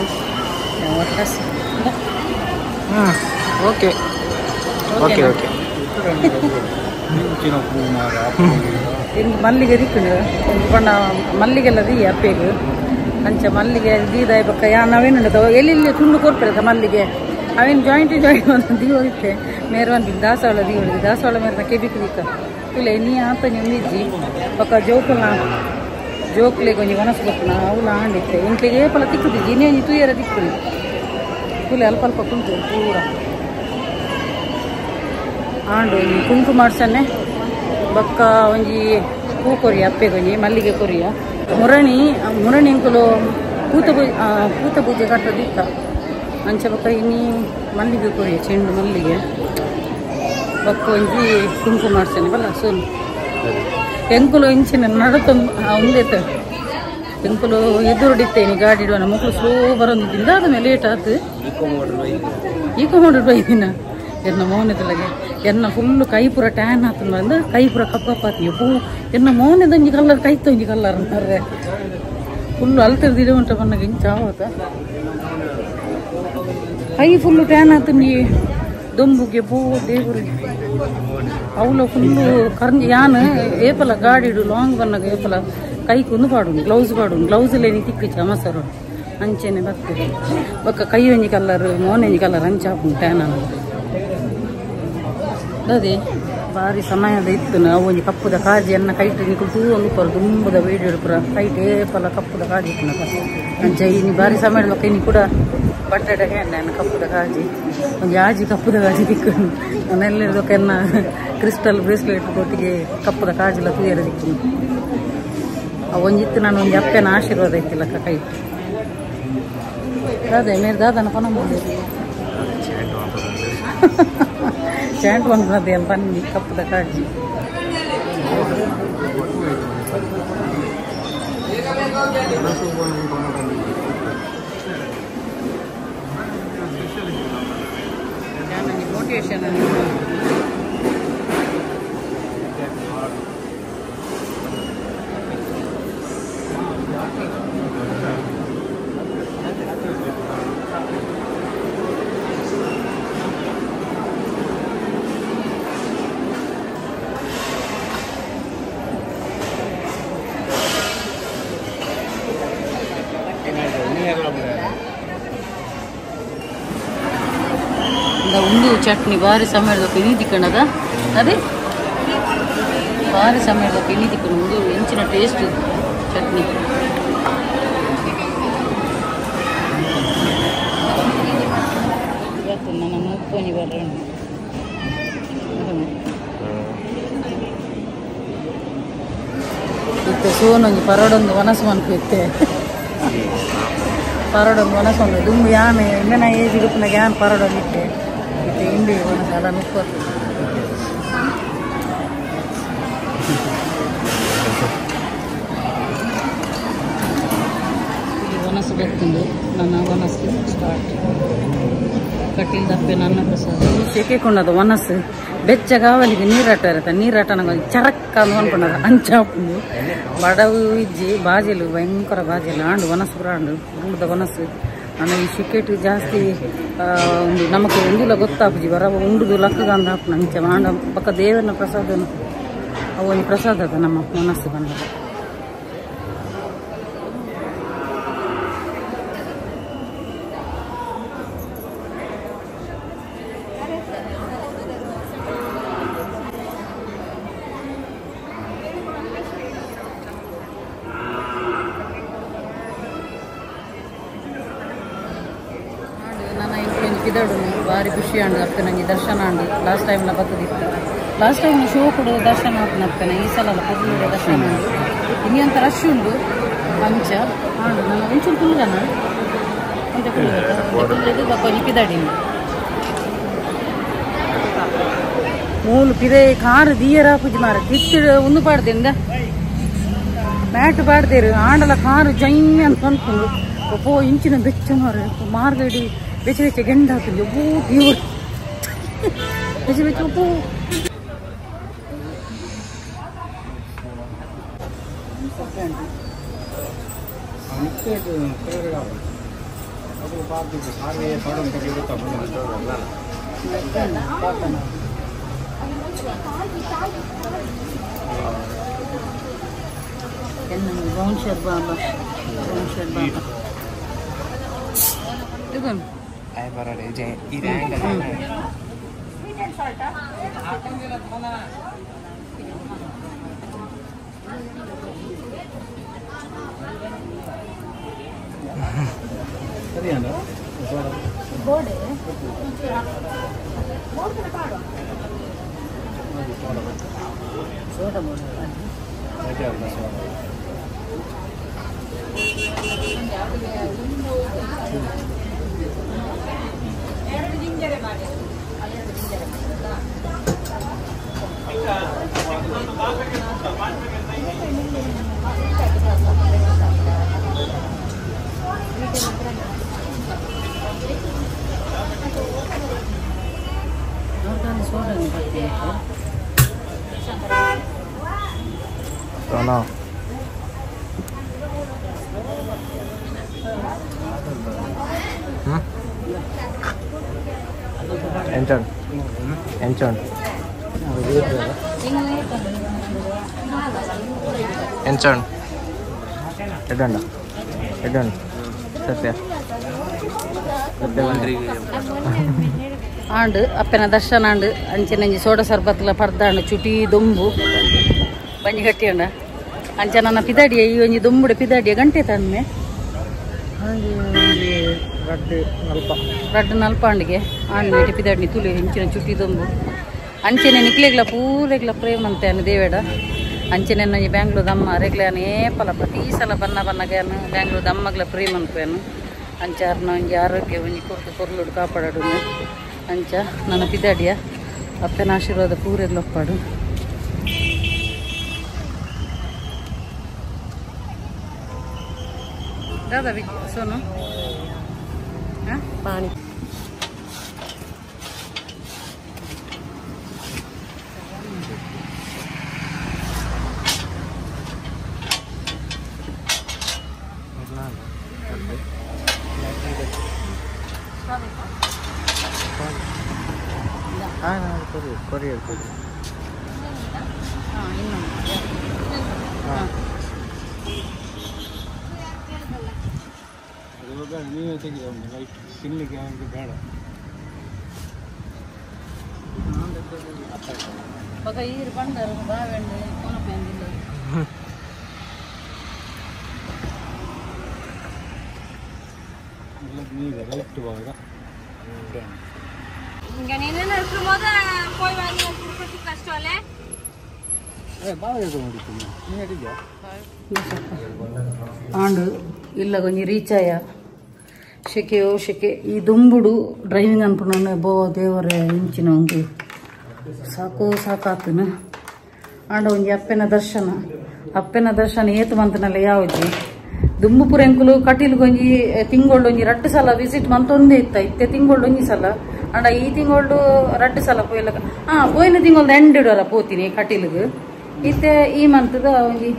ಓಕೆ ಓಕೆ ಓಕೆ ಇಂದು ಮಲ್ಲಿಗೆ ದಿಕ್ಕುಂಡು ಪಂಡ ಮಲ್ಲಿಗೆಲ್ಲ ದೀ ಅಪ್ಪೆಗ್ ಅಂಚ ಮಲ್ಲಿಗೆ ದೀದಾಯ ಬೊಕ್ಕ ಯಾ ನಾವೇನುಂಡು ಎಲ್ಲಿ ತುಂಡು ಕೊರ್ಪೆರತ ಮಲ್ಲಿಗೆ ಅವೇನು ಜಾಯಿಂಟ್ ಜಾಯಿಂಟ್ ಒಂದು ದೀವೋದಿತ್ತೆ ಮೇರ್ ಒಂದು ದಾಸವಾಳ ದೀವಳಿಗೆ ದಾಸವಾಳ ಮೇರ್ನ ಕೆಬಿಕ್ ದಿಕ್ಕ ಇಲ್ಲ ನೀ ಆತ ನಿಂದಿಜ್ಜಿ ಬೊಕ್ಕ ಜೋಕುಲ ಜೋಕುಲೆಗ್ ಒಂಜಿ ವನಸ್ ಬೊಕ್ಕನ ಅವುಲ ಆಂಡಿತ್ತೆ ಇಂಕ್ಲೆಗ್ ಏಪಲ ತಿಕ್ಕುದಿಜ್ಜಿ ಇನ್ನೇ ಒಂಜಿ ತೂಯರ ತಿಕ್ಕುದು ಕೂಲೆ ಅಲ್ಪ ಅಲ್ಪ ಕುಂತು ಪೂರ ಆಂಡು ಒಂಜಿ ಕುಂಕುಮ ಅರ್ಚನೆ ಬೊಕ್ಕ ಒಂಜಿ ಪೂ ಕೊರಿಯ ಅಪ್ಪೆಗ್ ಒಂಜಿ ಮಲ್ಲಿಗೆ ಕೊರಿಯ ಮುರಣಿ ಮುರಣಿ ಇಂಕುಲು ಪೂತ ಪೂತ ಪೂಜೆ ಕಟ್ಟೋದಿತ್ತ ಅಂಚ ಬೊಕ್ಕ ಇನ್ನಿ ಮಲ್ಲಿಗೆ ಕೊರಿಯ ಚೆಂಡು ಮಲ್ಲಿಗೆ ಬೊಕ್ಕ ಒಂಜಿ ಕುಂಕುಮ ಅರ್ಚನೆ ಬಲ್ಲ ಸೋನು ಎಂಕುಲು ಇಂಚಿನ ನಡತ ಉಂದೆತ್ತ ಎಂಕುಲು ಎದುರುಡಿತ್ತೇನಿ ಗಾಡಿ ಇಡುವನ ಮಕ್ಕಳು ಸ್ಲೋ ಬರೋದಿದ್ದಿಂದ ಅದ ಮೇಲೆ ಲೇಟ್ ಆತು ಈಕೋ ಮೋಟರ್ ಬೈದಿನ ಎನ್ನ ಮೋನೆದಲಗೆ ಎನ್ನ ಫುಲ್ಲು ಕೈ ಪೂರ ಟ್ಯಾನ್ ಆತಂದು ಬಂದ ಕೈ ಪೂರ ಕಪ್ಪ ಕಪ್ಪ ಆತು ಯಪ್ಪು ಎನ್ನ ಮೋನೆದಂಜಿ ಕಲ್ಲರ್ ಕೈ ತೊಂಜಿ ಕಲ್ಲರ್ ಅಂತಾರೆ ಫುಲ್ಲು ಅಲ್ತಿರ್ದಿಡ ಉಂಟ ಬನ್ನಾಗ ಇಂಚ ಆವತ್ತ ಕೈ ಫುಲ್ಲು ಟ್ಯಾನ್ ಆತಂಗಿ ದೊಂಬುಗೆ ಬೋ ದೇವರು ಅವಳ ಫುಲ್ಲು ಕರ್ಂಜಿ ಯಾನ್ ಏಪಲ ಗಾಡಿ ಇಡು ಲಾಂಗ್ ಬನ್ನಾಗ ಏಪಲ ಕೈ ಕುಂದು ಪಾಡು ಗ್ಲೌಸ್ ಪಾಡು ಗ್ಲೌಸ್ ಲೇನಿ ತಿಕ್ಕು ಚಮಸರು ಅಂಚೆನೆ ಬರ್ತದೆ ಬೊಕ್ಕ ಕೈ ಒಂಜಿ ಕಲ್ಲರ್ ಮೋನೆಂಜಿ ಕಲ್ಲರ್ ಅಂಚ ಹಾಪುಂಡು ಟ್ಯಾನ್ ಅದೇ ಬಾರಿ ಸಮಯದ ಇತ್ತು ನಾವು ಒಂಜಿ ಕಪ್ಪುದ ಕಾಜಿ ಅನ್ನ ಕೈಟ್ ನಿಕುಲು ತೂ ಒಂದು ಪರ ದುಂಬುದ ವೀಡಿಯೋ ಪೂರ ಕೈಟ್ ಏಪಲ ಕಪ್ಪುದ ಕಾಜಿ ಇಪ್ಪುನಕ ಅಂಚ ಇನಿ ಬಾರಿ ಸಮಯ ಬೊಕ್ಕ ಇನಿ ಕೂಡ ಬಟ್ಟೆ ಹ್ಯಾಂಡ ಕಪ್ಪುದ ಕಾಜಿ ಒಂಜಿ ಆಜಿ ಕಪ್ಪುದ ಕಾಜಿ ತಿಕ್ಕು ನೆಲ್ಲಿರ್ದೊಕ್ಕ ಎನ್ನ ಕ್ರಿಸ್ಟಲ್ ಬ್ರೇಸ್ಲೆಟ್ ಕೊಟ್ಟಿಗೆ ಕಪ್ಪುದ ಕಾಜಿಲ ತೂಯರ ದಿಕ್ಕು ಒಂಜಿತ್ತು ನಾನು ಒಂಜಿ ಅಪ್ಪೆನ ಆಶೀರ್ವಾದ ಇತ್ತಿಲ್ಲಕ್ಕ ಕೈಟ್ ಅದೇ ಮೇರೆ ದಾದನ ಪನ ಚಾಂಟ್ ಬಂದ್ರದ್ದು ಏನು ಬನ್ನಿ ಕಪ್ಪದ ಕಾಜಿ ಮೋಟಿವೇಶನ್ ಉಂದು ಚಟ್ನಿ ಬಾರಿ ಸಮಯದ ಇನಿ ತಿಕ್ಕಣದ ಅದೇ ಬಾರಿ ಸಮಯದ ಇನಿ ತಿಕ್ಕಣ ಉಂದು ಎಂಚಿನ ಟೇಸ್ಟ್ ಚಟ್ನಿ ನನ್ನ ಮುಪ್ಪೊಂಜಿ ಬರೋಣ ಇತ್ತೆ ಸೋನೊಂಜಿ ಪರೋಡೊಂದು ವನಸು ಮನ್ಪು ಇತ್ತೆ ಪರೋಡೊಂದು ವನಸು ಒಂದು ದುಂಬು ಯಾನ್ ಇಂದನ ಏಜ್ ಇಡುಪುನಾಗ ಯಾನ್ ಪರೋಡೊಂದು ಇತ್ತೆ ಇತ್ತೆ ಇಂಡಿ ವನಸು ಅಲ್ಲ ನುಪ್ಪು ಇಲ್ಲಿ ವನಸು ಬರ್ತುಂಡು ನನ್ನ ವನಸು ಸ್ಟಾರ್ಟ್ ಕಟೀಲ್ ದಪ್ಪೆ ನನ್ನ ಪ್ರಸಾದ ಸೆಕೆಕೊಂಡದ ವನಸು ಬೆಚ್ಚಗಾವಲಿಗೆ ನೀರಾಟ ಇರುತ್ತೆ ನೀರಾಟ ನಂಗೆ ಚರಕ್ ಅಂತ ಅನ್ಕೊಂಡದ ಅಂಚಾಪುಂಡು ಬಡವು ಇಜ್ಜಿ ಬಾಜೆಲು ಭಯಂಕರ ಬಾಜೆಲು ಆಂಡು ವನಸು ಪೂರ ಆಂಡು ದುಂಬುದ ವನಸು ಆಂಡ ಈ ಶಿಕೆಟ್ ಜಾಸ್ತಿ ಒಂದು ನಮಕ್ ಒಂದುಲ ಗೊತ್ತಾಪುಜಿ ಬರ ಉಂಡುದು ಲಕ್ಕಗ ಅಂದ ಹಾಪುನ ಅಂಚ ಆಂಡ ಪಕ್ಕ ದೇವನ ಪ್ರಸಾದ ಅವು ಒಂಜಿ ಪ್ರಸಾದ ಅದ ನಮ್ಮ ಮನಸ್ಸು ಬಂದ ಪಿದಡು ಭಾರಿ ಖುಷಿ ಆಂಡು ಅಪ್ಪೆ ನಂಗೆ ದರ್ಶನ ಆಂಡು ಲಾಸ್ಟ್ ಟೈಮ್ನ ಬತ್ತದಿತ್ತು ಲಾಸ್ಟ್ ಟೈಮ್ ಶೋ ಕೊಡು ದರ್ಶನ ಆಪುನ ಈ ಸಲ ಪೊರ್ಲುಡೆ ದರ್ಶನ ಆಂಡು ಇನ್ನಿ ರಶ್ ಉಂಡು ಅಂಚ ಆಂಡು ನನ್ನ ಒಂಚೂರು ಕುಲ್ಲುಗನ ಅಂಚ ಕುಲ್ಲುಗ ಬೊಕ್ಕ ಒಂಜಿ ಪಿದಡಿ ಮೂಲು ಪಿದೆ ಕಾರು ದೀಯರ ಪೂಜೆ ಮಾರ ತಿತ್ತು ಒಂದು ಪಾಡ್ದಿಂದ ಮ್ಯಾಟ್ ಪಾಡ್ದೇರು ಆಂಡಲ ಕಾರು ಜೈನ್ ಅಂತ ಅನ್ಕೊಂಡು ಒಬ್ಬೋ ಇಂಚಿನ ಬೆಚ್ಚ ಮಾರ ಮಾರ್ಗಡಿ ಬೆಚ್ಚ ಬೆಚ್ಚ ಗೆಂಡ ಹಾಕಿದ್ವಿ ಒಬ್ಬೋ ದೇವರು ಬೆಚ್ಚ ಬೆಚ್ಚ ಒಬ್ಬೋ ಬೌನ್ಸರ್ ಬಾಬಾ ಬೌನ್ಸರ್ ಬಾಬಾ ಇದು ಸೋಡಾ ಬೋರ್ಡ್ ಸೋನಾ ಎಂಚೋಣ ಎಂಚೋಣ ಎಂಚೋಣ ಎಡ್ಡಂಡ ಎಡ್ಡಂಡ ಸತ್ಯ ಸತ್ಯ ಆಂಡ್ ಅಪ್ಪನ ದರ್ಶನ ಆಂಡ್ ಅಂಚೆನಂಜಿ ಸೋಡ ಸರ್ಬತ್ಲ ಪರ್ದಾಂಡ್ ಚುಟಿ ದೊಂಬು ಬಂಜಿ ಗಟ್ಟಿಯಂಡ ಅಂಚೆ ನನ್ನ ಪಿದಾಡಿಯ ಈ ಒಂಜಿ ದೊಂಬುಡೆ ಪಿದಾಡಿಯ ಗಂಟೆ ತನ್ಮೆ ರಡ್ಡು ನಲ್ಪಾಂಡಿಗೆ ಆಂಡ್ ಮೇಟಿ ಪಿದಾಡಿನಿ ತುಳಿ ಹೆಂಚಿನ ಚುಟಿ ದೊಂಬು ಅಂಚೆನೆ ನಿಕ್ಲೆಗ್ಲ ಪೂರೆಗ್ಲ ಪ್ರೇಮ ಅಂತೆ ಅನ್ನ ದೇವೇಡ ಅಂಚೆನೆ ನಂಜಿ ಬ್ಯಾಂಗ್ಳೂರ್ ದಮ್ಮ ಅರೆಗ್ಲಾನ ಏಪಲ ಪ್ರತಿ ಸಲ ಬನ್ನ ಬನ್ನಗಾನು ಬ್ಯಾಂಗ್ಳೂರ್ ದಮ್ಮಗ್ಲ ಪ್ರೇಮ ಅನ್ಪೇನು ಅಂಚಾರ್ನ ಒಂಜಿ ಆರೋಗ್ಯ ಒಂಜಿ ಕೊರ್ತು ಕೊರ್ಲುಡು ಕಾಪಾಡಡು ಅಂಚ ನನ್ನ ಪಿದಾಡಿಯ ಅಪ್ಪನ ಆಶೀರ್ವಾದ ಪೂರೆಗ್ಲೊಪ್ಪಾಡು ದಾದಾ ಸೋನು ಪಾಣಿ ನೀವೇ ತೆಗೆದ ಒಂದು ಲೈಟ್ ತಿನ್ನಲಿಕ್ಕೆ ಅವನಿಗೆ ಬೇಡ. ಲೈಟ್ ಬಾಗ ಆಂಡು ಇಲ್ಲ ಕೊಂಚ ರೀಚಾಯ ಶೆಕೆಯೋ ಶೆಕೆ ಈ ದುಂಬುಡು ಡ್ರೈವಿಂಗ್ ಅನ್ಪುನ ಬೋ ದೇವರೇ ಇಂಚಿನ ಒಂದು ಸಾಕು ಸಾಕಾತನ ಆಂಡ ಒಂಜಿ ಅಪ್ಪೆನ ದರ್ಶನ ಅಪ್ಪೆನ ದರ್ಶನ ಏತು ಮಂತನಲ್ಲ ಯಾವಜಿ ದುಂಬುಪುರ ಎಂಕುಲು ಕಟೀಲ್ ಗೊಂಜಿ ತಿಂಗೊಳ್ಳು ಒಂಜಿ ರಡ್ಡು ಸಲ ವಿಸಿಟ್ ಮಂತೊಂದೇ ಇತ್ತ ಇತ್ತೆ ತಿಂಗೊಳ್ಳು ಒಂಜಿ ಸಲ ಅಂಡ ಈ ತಿಂಗೊಳ್ಳು ರಡ್ಡು ಸಲ ಪೋಯಿಲ ಹಾ ಪೋಯಿನ ತಿಂಗೊಳ್ದು ಎಂಡಿಡೋರ ಪೋತೀನಿ ಕಟೀಲ್ಗ್ ಇತ್ತೆ ಈ ಮಂತದ ಒಂಜಿ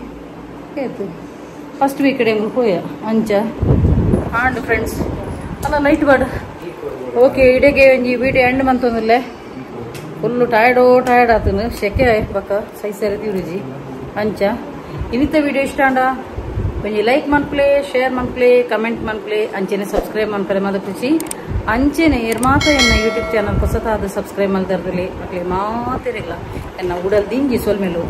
ಏತು ಫಸ್ಟ್ ವೀಕ್ ಎಂಕುಲು ಪೋಯ ಅಂಚ ಆಂಡ್ ಫ್ರೆಂಡ್ಸ್ ಅಲ್ಲ ಲೈಟ್ ಬಾಡು ಓಕೆ ಇಡೀಗೆ ಒಂಜಿ ವೀಡಿಯೋ ಎಂಡ್ ಮಂತೊಂದಿಲ್ಲ ಫುಲ್ಲು ಟಯರ್ಡೋ ಟಯರ್ಡ್ ಆತನು ಶೆಕೆ ಬಕ್ಕ ಸೈಸರಿ ತಿರುಜಿ ಅಂಚ ಇನ್ನಿತ ವಿಡಿಯೋ ಇಷ್ಟ ಅಂಡ ಒಂಜಿ ಲೈಕ್ ಮನ್ಪ್ಲೆ ಶೇರ್ ಮನ್ಪ್ಲೆ ಕಮೆಂಟ್ ಮನ್ಪ್ಲೆ ಅಂಚೆನೆ ಸಬ್ಸ್ಕ್ರೈಬ್ ಮನ್ಪಲೆ ಮದ ಖುಷಿ ಅಂಚೆನೆ ಮಾತ ಎನ್ನ ಯೂಟ್ಯೂಬ್ ಚಾನಲ್ ಹೊಸತಾದ ಸಬ್ಸ್ಕ್ರೈಬ್ ಮಲ್ದರ್ದಲ್ಲಿ ಅಕ್ಲೆ ಮಾತಿರಲ್ಲ ಎನ್ನ ಉಡಲ್ ದಿಂಜಿ ಸೊಲ್ಮೆಲು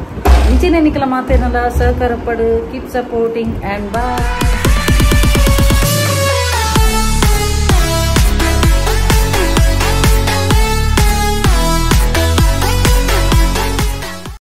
ಅಂಚೆನೆ ನಿಕಲ ಮಾತೇನಲ್ಲ ಸಹಕಾರ ಪಡು ಕೀಪ್ ಸಪೋರ್ಟಿಂಗ್ ಆ್ಯಂಡ್ ಬಾಯ್.